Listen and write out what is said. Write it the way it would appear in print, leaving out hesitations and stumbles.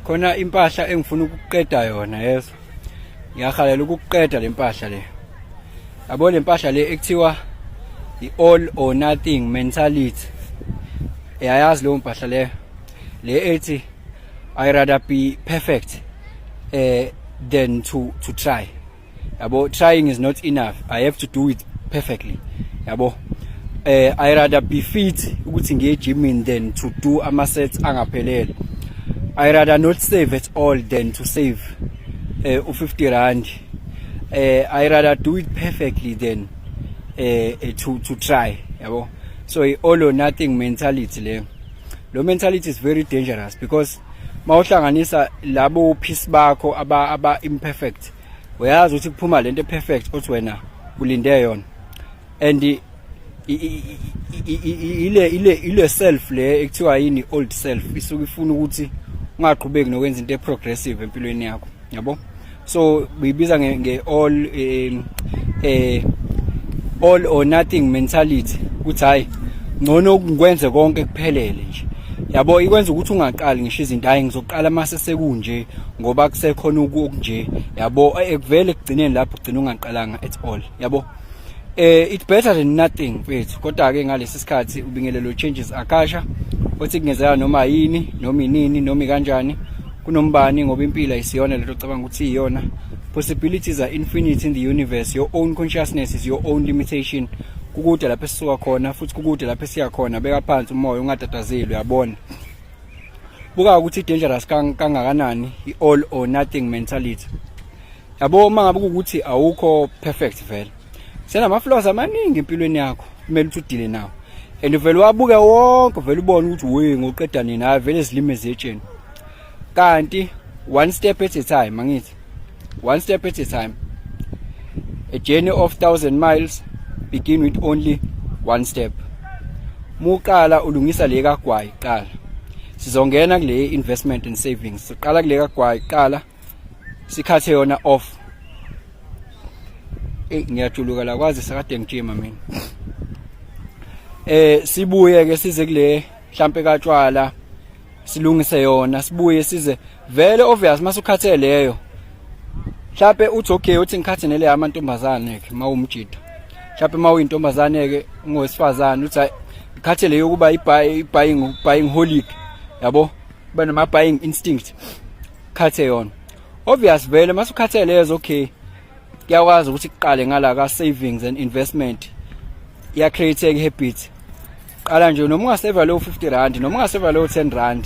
Khona impahla engifuna ukuqeda yona, yezwa. Ngiyahalela ukuqeda le mpahla le. Yabo, le mpahla le ekuthiwa i-all or nothing mentality. Uyayazi leyo mpahla leyo. Le ethi "I rather be perfect than to try." Yabo, trying is not enough. I have to do it perfectly. Yabo. I rather be fit ukuthi ngiye gyming than to do ama sets angaphelele. I rather not save at all than to save u50 rand. I rather do it perfectly than to try, yabo. So i all or nothing mentality le. Lo mentality is very dangerous because mawuhlanganisa labo piece bakho aba imperfect, uyazi ukuthi kuphuma lento perfect othi wena ulinde yona, and ile self le ekuthiwa yini, old self, isuke ifuna ukuthi ungaqhubeki nokwenza into eprogressive empilweni yakho, yabo. So uyibiza nge all or nothing mentality, ukuthi hayi, ngcono ngikwenze konke kuphelele nje, yabo. Ikwenza ukuthi ungaqali ngisho izinto. Hayi, ngizoqala mase sekunje ngoba kusekhona okunje, yabo. Ekuvele ekugcineni lapho ugcina ungaqalanga at all, yabo. It's better than nothing, mfethu, kodwa ke ngalesi sikhathi ubingelelo changes akasha othi kungenzeka noma yini, noma inini, noma kanjani, kunombani, ngoba impilo ayisiyona lento ocabanga ukuthi iyona. Possibilities are infinite in the universe. Your own consciousness is your own limitation. Kukude lapho esisuka khona futhi kukude lapho esiya khona. Beka phansi umoya, ungatatazeli, uyabona. Buka ukuthi dangerous kangakanani i-all or nothing mentality, yabo. Uma ngabe kuwukuthi awukho perfect, vele senama flaws amaningi empilweni yakho, kumele ukuthi udile nawo, and vele wabuke wonke, vele ubone ukuthi we ngoqeda nini. Hayi, vele zilime zetsheni, kanti one step at a time. Angithi one step at a time? A journey of 1000 miles begin with only one step. Muqala ulungisa le kagwayi qala, sizongena kule investment and savings. Siqala kule kagwayi qala, sikhathe yona off. Ngiyajuluka la kwazi sakade ngijima mina. Sibuye ke size kule mhlambe katshwala, silungise yona, sibuye size vele obvious masukhathe leyo. Mhlambe uthi okay, uthi ngikhathe nele yamantombazane ke mawumjida. Mhlambe mawuyintombazane ke, ungowesifazane, uthi hayi, ngikhathe leyo kuba i buying holic, yabo, kuba nama buying instinct, khathe yona. Obvious vele masukhathe lezo, okay, kuyakwazi ukuthi kuqale ngala ka savings and investment, iya create habit. Qala nje, noma ungaseva leyo R50, noma ungaseva leyo R10.